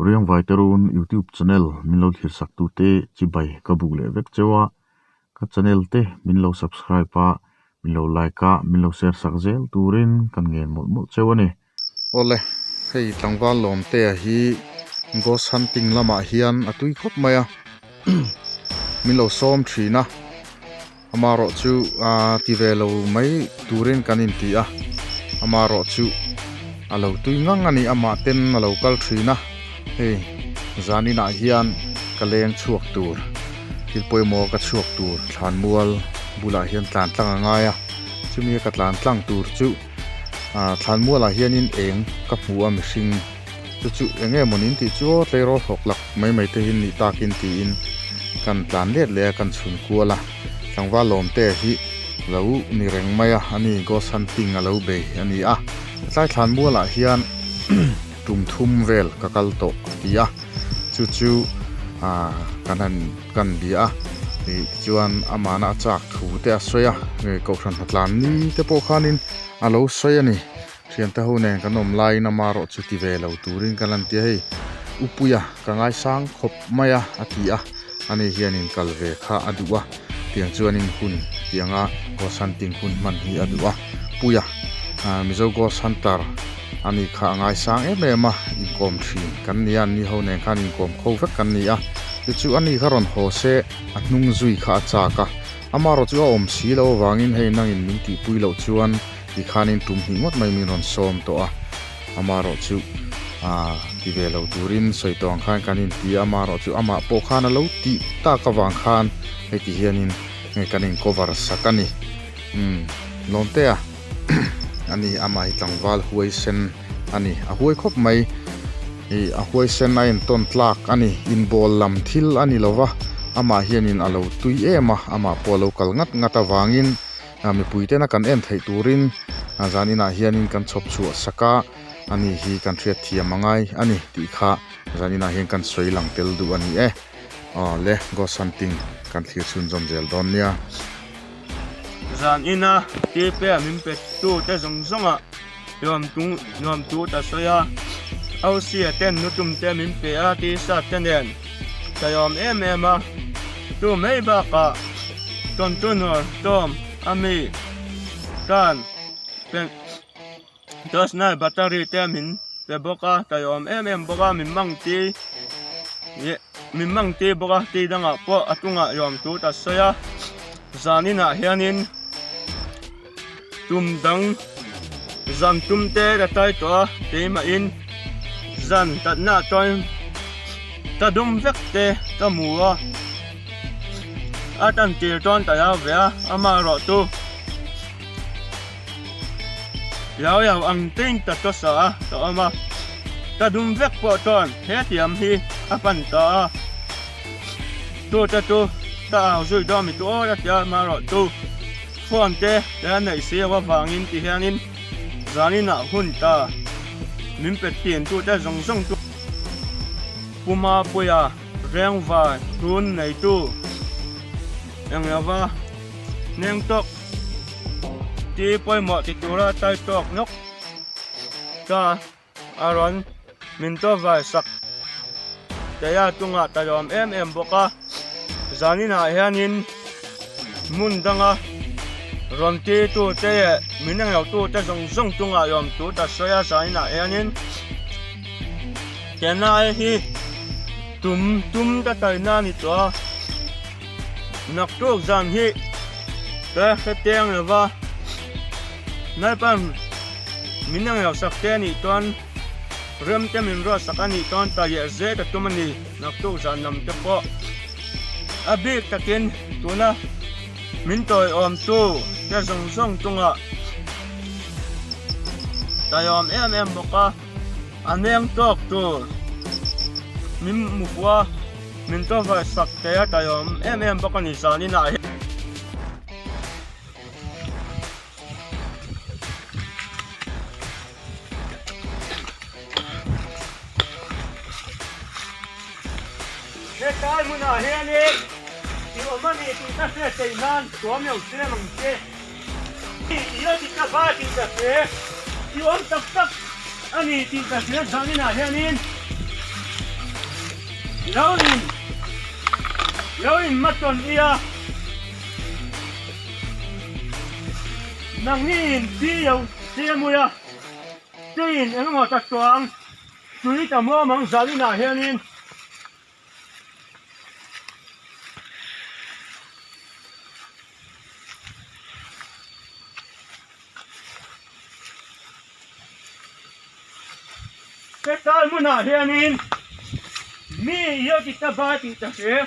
Riangvaiterun youtube channel min lo thlir sak tute chibai ka buk leh vek cheu a, ka channel te min lo subscribe a, min lo like a, min lo share sak zel turin kan ngen mawlh mawlh cheu a ni. Awle, hei tlangval lawmtea hi ghost hunting lamah hian a tui khawp mai a, min lo sawm thin a, amaherawh chu aa ti ve lo mai turin kan inti a, amaherawh chu a lo tui ngang a ni, amah ten a lo kal thin a, hei zaninah hian ka leng chhuak tur thil pawimawh ka chhuak tur thlanmual bulah hian tlan tlang a ngai a, chumi ka tlan tlang tur chu. Ah thlanmual ah hianin eng ka hmu a mihring chu chu eng nge mawni tih chu aw tleirawl hlawk lak mai mai te hi ni takin tiin kan tlan let leh a kan chhun kual a tlangval lawm te hi lo ni reng mai a ani ghost hunting a lo bei a ni a tlai thlanmual ah hian tum thum vel ka kal tawh a ti a chu chu ah kan han kan bia a ih tichuan amahna a chak thu te a sawi a kohhran hnatlan ni te pawh khanin a lo sawi a ni thiante ho nen kan awm laiin amaherawh chu ti ve lo turin kan lan tia hei upuia ka ngaisang khawp mai a a ti a ani hianin kal ve kha a duh a tiang chuanin hun tianga ghost hunting hun hman hi a duh a puia ah mizo ghost hunter ani kha a ngaisang em em a inkawm thin kan ni a anni ho nen khan inkawm kho vek kan ni a chu chu ani kha rawn haw se a hnung zui kha a chak a amaherawh chu a awm si loh avangin hei nangin min tihpui loh chuan tikhanin tum hnih ngawt mai min rawn sawm tawh a amaherawh chu ah ti ve lo turin sawi tawh ang khan kan inti a amaherawh chu amah pawh khan a lo tih tak avang khan hei ti hianin hei kan in cover sak a ni umm lawmte a. ani amah hi tlangval huai sen a ni a huai khawp mai ih a huai sen a entawn tlak a ni inbawl lam thil a ni lova amah hianin a lo tui em a amah pawh a lo kal ngat ngat avangin ah mipui tena kan en theih turin ah zaninah hianin kan chhawp chhuah sak a ani hi kan hriat thiam a ngai a ni tih kha zaninah hian kan sawi lang tel duh a ni e aw le ghost hunting kan thlir chhunzawm zel dawn nia. Zan ina Tepea min pe tu te zawng zawng ah nuam tung nuam tu ta sawi a, Ausia ten nutum te min pe a t-shirt te nen ka lawm em em a, chu mai bakah container tawm a mi tan pen torch light battery te min pe bawk a ka lawm em em bawk a min mang ti min mang ti bawk a ti dangah pawh a chungah lawm tu ta sawi a zaninah hianin tum dang zan tum te ka tai tawh a keimahin zan tatna chuan ka dum vek te ka hmu a a tan tir chuan ka lo ve a amaherawhchu. Yau yau ang ting ta chaw sa a ka awm a, ka dum vek pawh chuan he tiam hi a pan ta a, chu te chu ka au zui dawn mi chu awi a tia amaherawh chu phone te te a neih si loh avangin ti hianin zaninah hun ta min pe thin tu te zawng zawng chu Puma Puia Rengva tun neitu englova neng tawk Ti pawimawh ti tura tai tawk nawk ta a rawn min tawvai sak Teia chungah ta lawm em em bawk a, zaninah hianin hmun danga rawn ti tute leh min englo tute zawng zawng chungah lawm tur ta sawi a, zaninah hianin Chennai hi tum tum ta taina a ni tawh a. Naktuk zan hi ka hre teng lo va, Lalpan min ang lo sak te a nih chuan rem te min ruat sak a nih chuan ta leh zet a tum a ni. Naktuk zan lam te pawh a bik takin tuna min tawiawm tu te zawng zawng chungah tawiawm em em bawk a, a neng tawk tur min hmu fuh a. Min cover sak thei a taihawm em em bawk a ni zanin ah hian. Hetlai hmunah hianin i awm a ni tih ka hriat theih nan tuam lo siam ang che. I lo ti ta va tih ka hre, i awm tak tak a ni tih ka hria zaninah hianin. Lo in lo in matawn ia nangni in pi lo siam ui a tui in engemaw ta chuang tui ta muam ang zan inah hianin. Hetlai hmunah hianin mi i ti ta ba tih ta hre,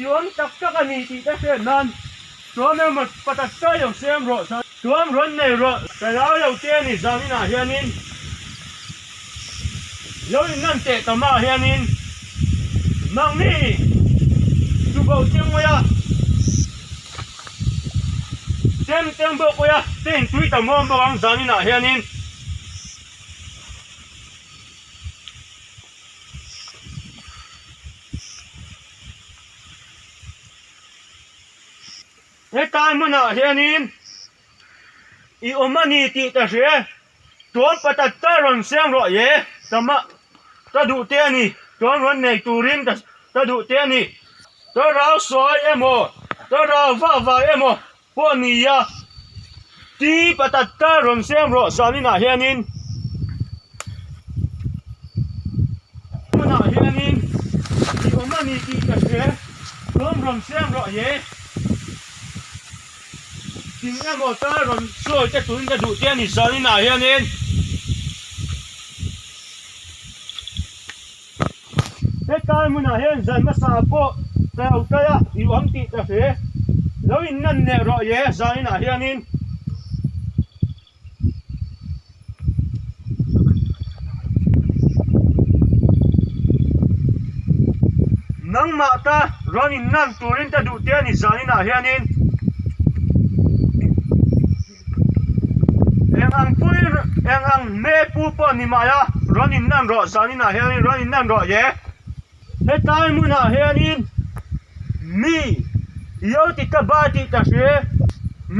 i awm tak tak a ni tih ta hriat nan chuan emaw patat ta lo siam rawh chuan rawn nei rawh ka lau lo te a ni zaninah hianin lo inlan teh tamah hianin mahni tubo chengmawia Tem tem bawk pawh a, te in tui tam awm bawk ang zan inah hianin. Hetlai hmunah hianin i awm a ni tih ka hria, tuan patat ta rawn siam rawh ye, tama ka duh te a ni, tuan rawn nei turin ka duh te a ni. Ka rau sawi emaw, ka rau vah vah emaw pawh ni a, ti patat ta rawn siam rawh zaninah hianin hmunah hianin i awm a ni tih ka hria, rawn rawn siam rawh ye. Thing emaw ta rawn sawi te turin ka duh te a ni zaninah hianin. Hetlai hmunah hian zan hmasa pawh ka lo kal a, i awm tih ka hre. Lo inlan leh rawh ye zaninah hianin. Nangmah ta rawn inlan turin ka duh te a ni zaninah hianin. Eng ang pui eng ang hme pu pawh ni mai a rawn in nan rawh zaninah hianin rawn in nan rawh ye hetlai hmunah hianin mi io ti ta ba tih ta hre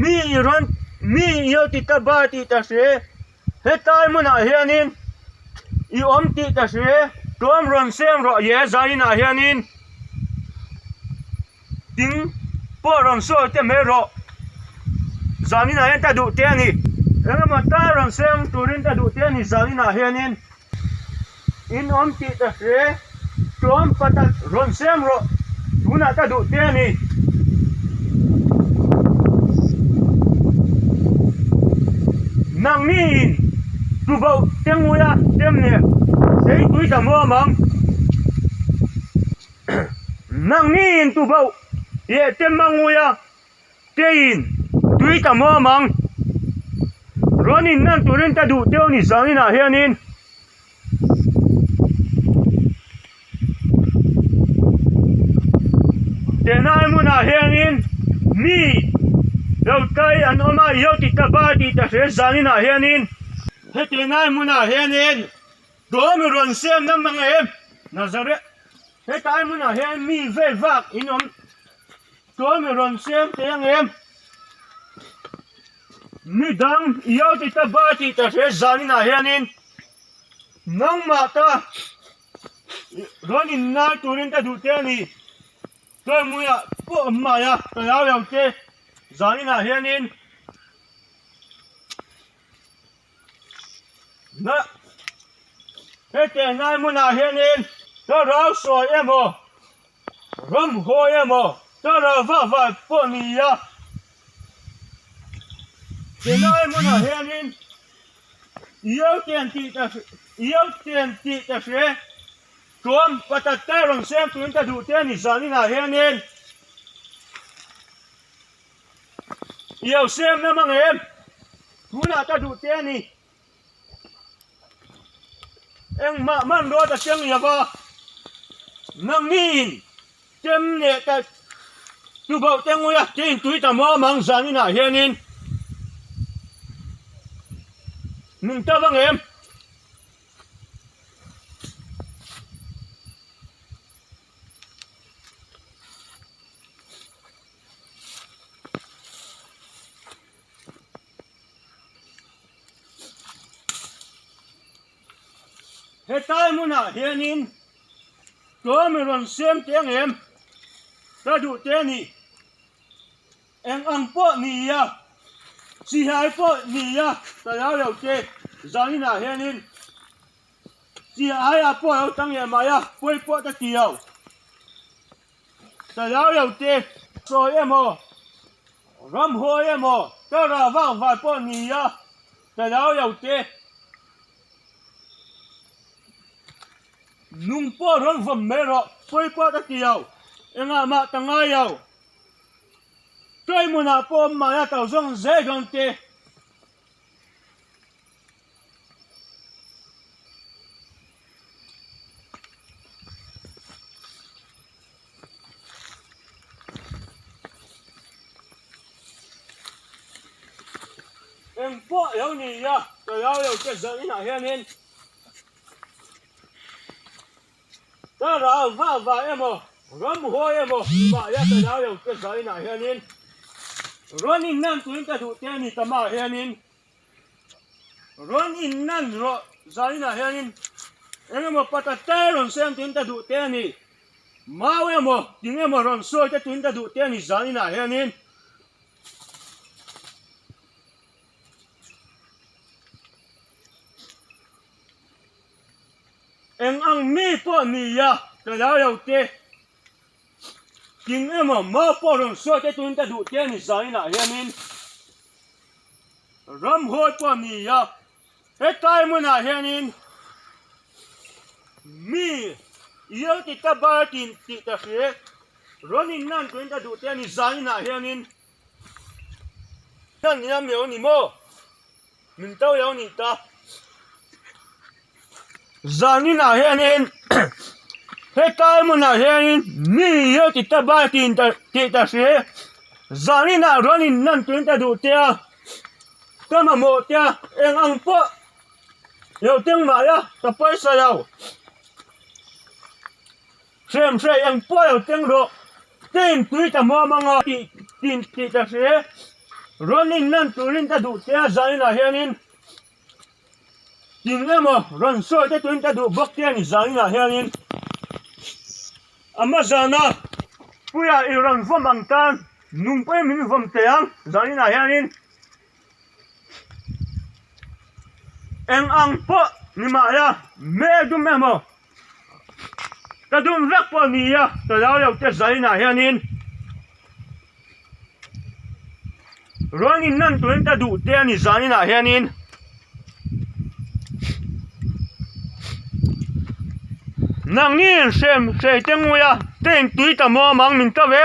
mi i rawn mi io ti ta ba tih ta hre hetlai hmunah hianin i awm tih ta hre tuam rawn siam rawh ye zaninah hianin. Tin, pawh rawn sawi te mai rawh. Zaninah hian ka duh te a ni. Engemaw ta rawn siam turin ka duh te a ni zaninah hianin. In awm tih ka hre, tlawm patat rawn siam rawh. Tunah ka duh te a ni. Nangni in tuboh te nguia tem nen sei tui ta muam ang. Nangni in tu bauh leh te manguia te in tui ta muam ang. Rawn in nan turin ta duh teuh ni zaninah hianin Chennai hmunah hianin mi lo tai an awm a, io ti ta ba tih ta hre zaninah hianin he Chennai hmunah hianin Dawm i rawn siam na mang em? Nazareth, hetlai hmunah hian mi vei vak in awm dawm i rawn siam thei ang em? Mi dang i au ti ta ba tih ta hre zaninah hianin nangmah ta rawn inngai turin ka duh te a ni. Tlawmmuiah pawh awm mai a, ka lau lo te zaninah hianin. Na hete nai hmunah hianin ka rau sawi emaw ram hawi emaw ka rau vah vah pawh ni a tilai hmunah hianin iau tian tih ka iau tian tih ka hre chuan patat te rawn siam turin ka duh te a ni zaninah hianin. Iau siam na mang em? Tunah ka duh te a ni. Engmah man ruat a teng lo va, nangni in tem leh ta tuboh te ngui a, te in tui ta maw mang zaninah hianin min ta vang em? Hetlai hmunah hianin. Tlawm i rawn siam teh ang em? Ka duh teh a ni. Eng ang pawh ni a, sihai pawh ni a, ka lo lo te zaninah hianin sihai ah pawh a lo tang leh mai a, pawi pawh ka ti lo. Ka lo lo te sawi emaw, ramhuai emaw, ka rah vak vak pawh ni a, ka lo lo te. Nung pawh rawn vawm mai rawh, pawi pawh ka ti lo, engah mah ka ngai lo. Tlai hmunah pawh awm mahla ka lo zawng zel dawn te. Eng pawh lo ni a, ka lo lo che zawh inah hianin Ka ral vah vah emaw, ram hawi emaw mahla ka ral lo che zawh inah hianin rawn innan turin ka duh te a ni ta mah hianin rawn innan rawh zawh inah hianin engemaw patata rawn siam turin ka duh te a ni. Mau emaw ting emaw rawn sawi te tuin ka duh te a ni zan inah hianin eng ang mi pawh ni a ka lo lo te ting emaw mau pawh rawn sawi te tuin ka duh te a ni zan inah hianin ramhuai pawh ni a Hetlai hmunah hianin mi Iau ti ta bar tin tih ta hria rawn in nan tuin ka duh te a ni zaninah hianin nan hian mi lo ni maw min to lo ni ta zaninah hianin hetlai hmunah hianin mi Iau ti ta bar tin tih ta hria zaninah rawn in nan tuin ka duh te a. Ka mamawh tia eng ang pawh lo teng mah la ka pawisa lo. Hrem hrei eng pawh lo teng rawh tein tui ta hmuam anga tih tih tih ta hre rawn in nan turin ka duh tia zaninah hianin ting emaw rawn sawi te turin ka duh bawk tia ni zaninah hianin Amazon-a puia i rawn vawm ang tan Nung pawhin min vawm teh ang zaninah hianin eng ang pawh ni mahla hmel dum emaw ka dum vek pawh ni a ka lo lo te zaninah hianin rawn in lan turin ka duh te a ni zaninah hianin. Nangni hrem hrei te nguia te in tui ta muam ang min ta ve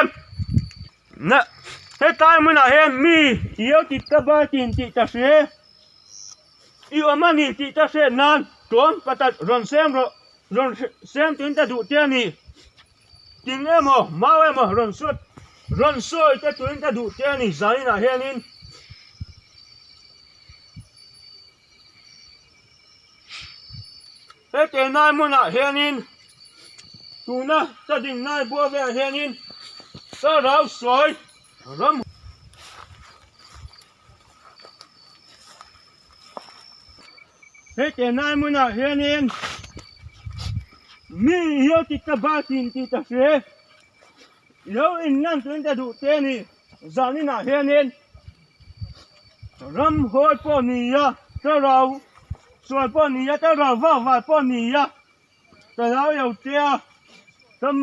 na hetlai hmunah hian mi iau ti ta bar tin tih ta hria i awm a ni tih ta hriat nan tlawm patat rawn siam rawh rawn siam tuin ta duh te a ni ting emaw mau emaw rawn sawi rawn sawi te tuin ta duh te a ni zaninah hianin. Hete nai hmunah hianin tuna ka ding nai bual velah hianin thlarau sawi ram Hete nai hmunah hianin mi hian ti ta bakin tih ta hria lo inlan turin ta duh te a ni. Zaninah hianin ramhawi pawh ni a, thlarau sual pawh ni a, thlarau vak vak pawh ni a, thlarau lo te a, ram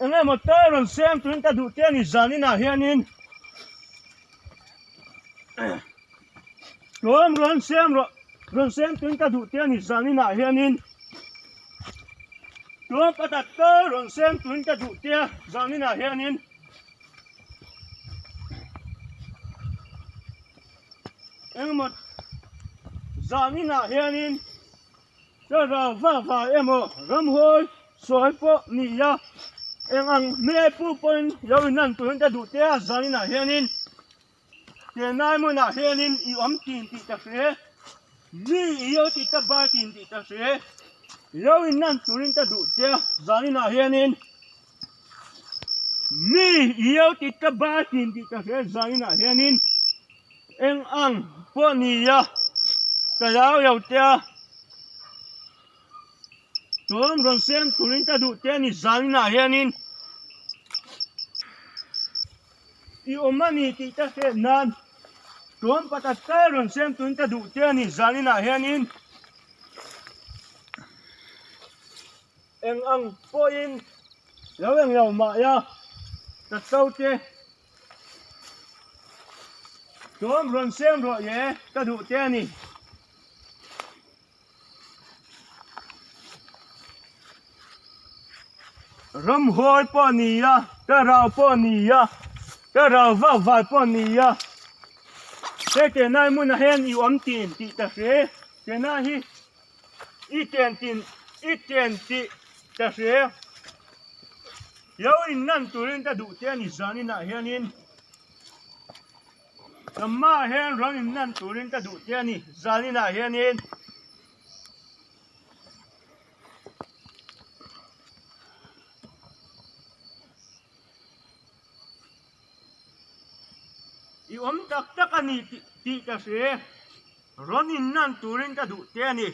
eng emaw tal rawn siam turin ka duh te a ni zaninah hianin tlawm rawn siam rawh rawn siam turin ka duh te a ni zaninah hianin tlawm pakhat tal rawn siam turin ka duh te a zaninah hianin. Engemaw zan inah hianin thlarau vak vak emaw ramhawi sawi pawh ni a eng ang hmel pu pawhin lo inlan turin ka duh te a zan inah hianin chenai hmunah hianin i awm tin tih ka hria mi i lo ti ta bar tin tih ka hria lo inlan turin ka duh te a zan inah hianin. Mi iau ti ta ba tin tih ka hria zaninah hianin eng ang pawh ni a ka lau lo te a Chuan rawn siam turin ka duh te a ni zaninah hianin i awm a ni tih ka hriat nan chuan pakhat tal rawn siam turin ka duh te a ni zaninah hianin eng ang pawhin lo eng lo mah ila ka to te chuan rawn siam rawh ye ka duh te a ni. Ramhuai pawh a ni a, thlarau pawh a ni a, thlarau vak vai pawh a ni a. He Chennai hmunah hian i awm tin tih ta hre, Chennai hi i chen tin i chen tih ta hre. Lo inlan turin ka duh che a ni zaninah hianin. Tamma hian rawn inlan turin ka duh che a ni zaninah hianin. I awm tak tak a ni tih ka hre, rawn inlan turin ka duh che a ni.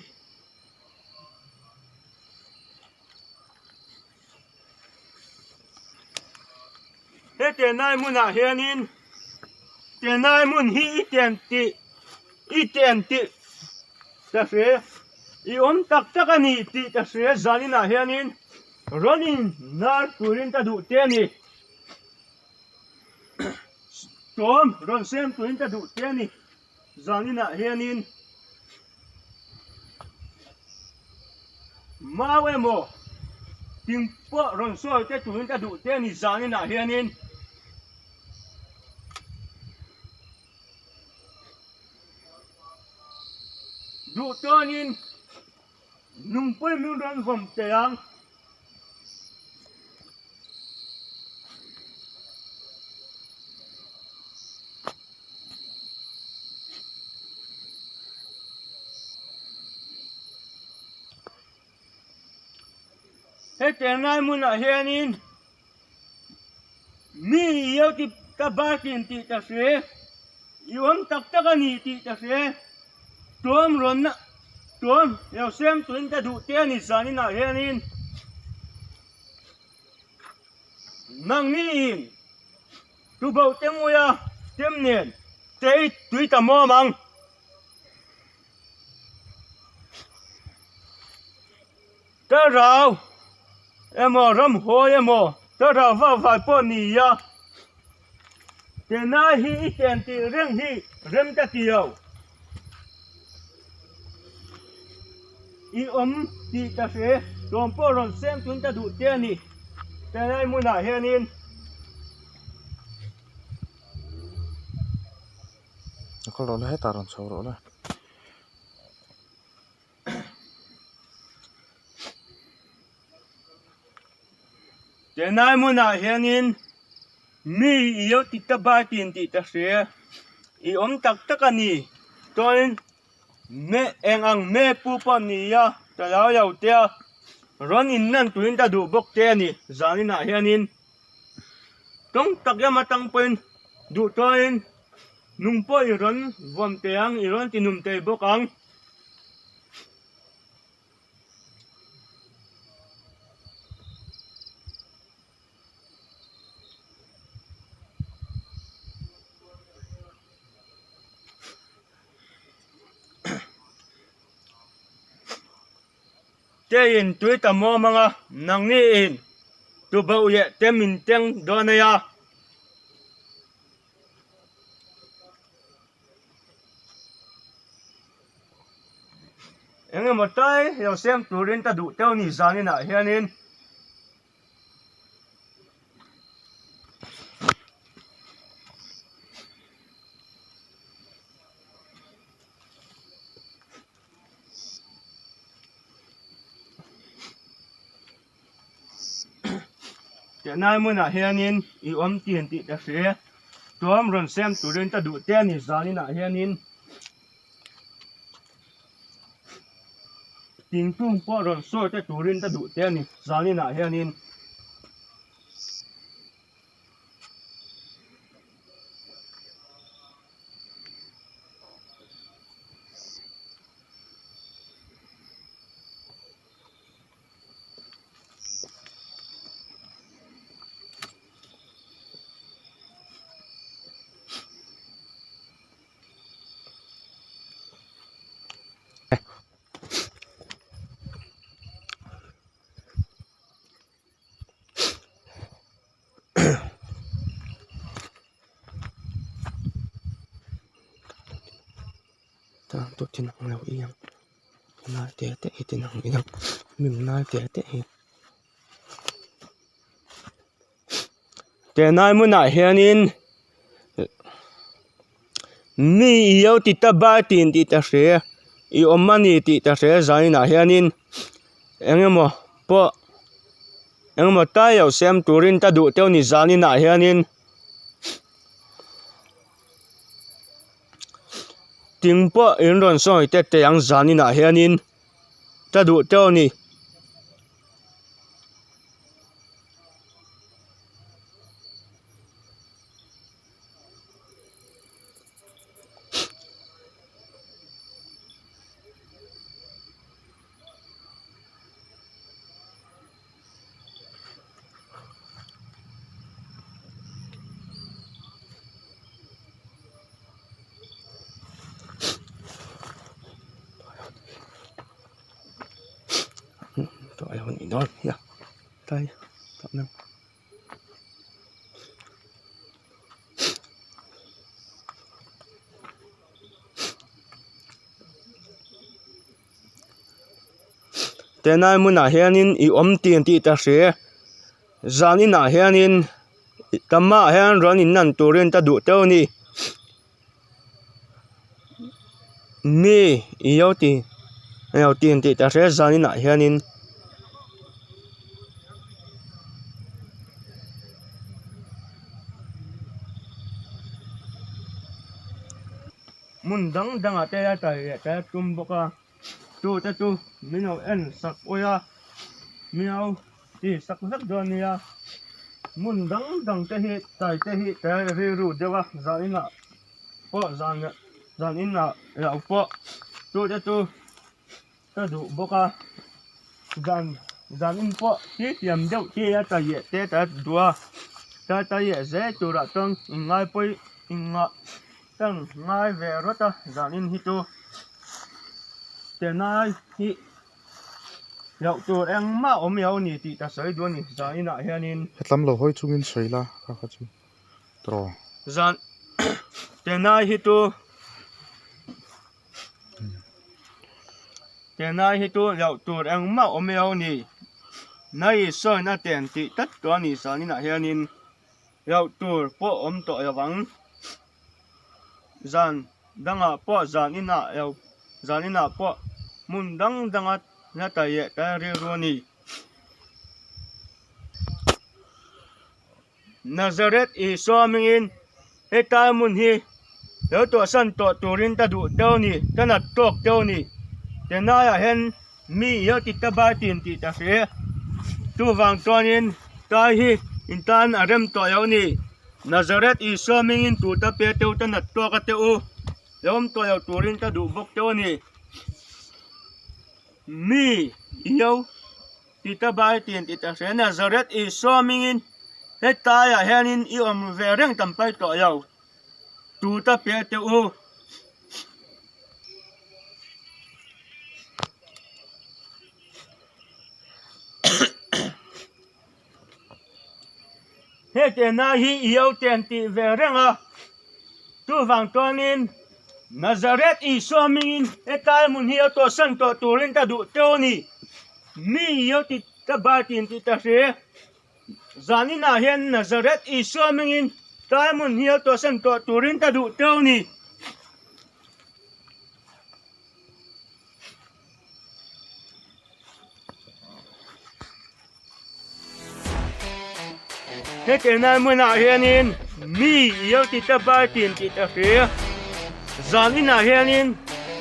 He Chennai hmunah hianin Chennai hmun hi i chen tih i chen tih ka hre i awm tak tak a ni tih ka hre zaninah hianin rawn in nar turin ka duh che a ni tawm rawn siam turin ka duh che a ni zaninah hianin Mau emaw ting pawh rawn sawi te turin ka duh te a ni zaninah hianin duh tawnin nungpui min rawn vawm teh ang. He Chennai hmunah hianin mi iau ti ka barkin tih ka hre, i awm tak tak a ni tih ka hre, tuam rawnna tuam lo siam tuin ka duh te a ni zaninah hianin nangniin tuboh te nguia tem nen tei tui ta mawm ang. Thlarau emaw ramhuai emaw thlarau vak vai pawh ni a, Chennai hi i chen tih reng hi rem ka ti lo. I awm tih ka hre, tlawm pawh rawn sem tun ka duh che a ni. Chennai hmunah hianin. A kal rawh le hetah rawn chho rawh le. Chennai hmunah hianin mi i lo ti ta bar tin tih ka hria i awm tak tak a ni chuanin me eng ang me pu pawh ni a ka lo lo te a rawn in lan turin ka duh bawk te a ni zaninah hianin tawng tak lama tang pawhin duh tawhin nung pawh i rawn vawm teh ang i rawn ti num thei bawk ang. Teiin tui ta mawm anga nangniin tuboh leh te min teng dawn a nia. Eng emaw tai lo siam turin ka duh teuh ni zaninah hianin Chennai hmunah hianin i awm tin tih ka hria chuan rawn siam turin ka duh te a ni zaninah hianin thingkung pawh rawn sawi te turin ka duh te a ni zaninah hianin. Tu tin ang lo i ang nai te te hi tin ang i ang mim nai te te hi Tenai hmunah hianin mi i lo ti ta bar tin tih ta hre i awm a ni tih ta hre zaninah hianin eng emaw pawh eng emaw tai lo siam turin ka duh teuh a ni zaninah hianin. Ting pawh in rawn sawi te teh ang zaninah hianin ka duh teuh a ni. Tenai hmunah hianin i awm tih tih ta hre zan inah hianin tamah hian rawn in lan turin ka duh teuh a ni mi i lo ti lo ti tih ta hre zan inah hianin. Hmun dang dangah te a tai leh ta tum bawk a chu te chu min lo en sak awih a miau ti sak vek dawn a nia hmun dang dang te hi tai te hi ta rilru deuh a zan inah pawh zan zan inah loh pawh chu te chu ka duh bawk a zan zan in pawh hi tiam deuh hi a tai leh te ta duh a ta tai leh zel turah chuan inngai pawi innga-- Tang ngai ve rawt a zan in hi chu Chennai hi loh tur engmah awm lo ni tih ka sawi duh a ni zan inah hianin. Hetlam lo hawi chungin sawi la kha kha chu tawh. Zan Chennai hi chu Chennai hi chu loh tur engmah awm lo ni nai sawina ten tih tlat tawh a ni zan inah hianin. Loh tur pawh awm tawh lo ang. Zan dangah pawh zan inah lo zan inah pawh hmun dang danga la tai leh ta rilru a ni. Nazareth Isua hmingin hetlai hmun hi lo tawhsan tawh turin ka duh teuh a ni, ka nat tawk teuh a ni. Chennai-ah hian Mi i lo ti ta bai tin tih ta hre. Chuvang chuanin tlai hi in tan a rem tawh lo a ni. Nazareth Isua hmingin tu ta pe teuh ta nat tawk a teh u. Lo awm tawh lo turin ka duh bawk teuh a ni. Mi i lo ti ta bai tin tih ta hre. Nazareth Isua hmingin hetlaiah hianin i awm ve reng tam pai tawh lo. Tu ta pe teh u. Hetiang hi i lo ten tih ve reng a, chuvang chuanin Nazareth Isua hmingin hetlai hmun hi a tawhsan tawh turin ka duh teuh a ni. Mi i lo ti ta bar tin tih ta hre. Zaninah hian Nazareth Isua hmingin tlai hmun hi a tawhsan tawh turin ka duh teuh a ni. Hetiang hmunah hianin mi i lo ti ta bar tin tih ta hria. Zaninah hianin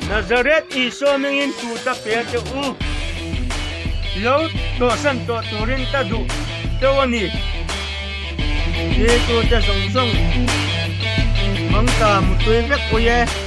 Nazareth Isua hmingin tu ta pe teuh u. Lo tawhsan tawh turin ka duh teuh a ni. Thiltute zawng zawng mangta mutui vek ui e.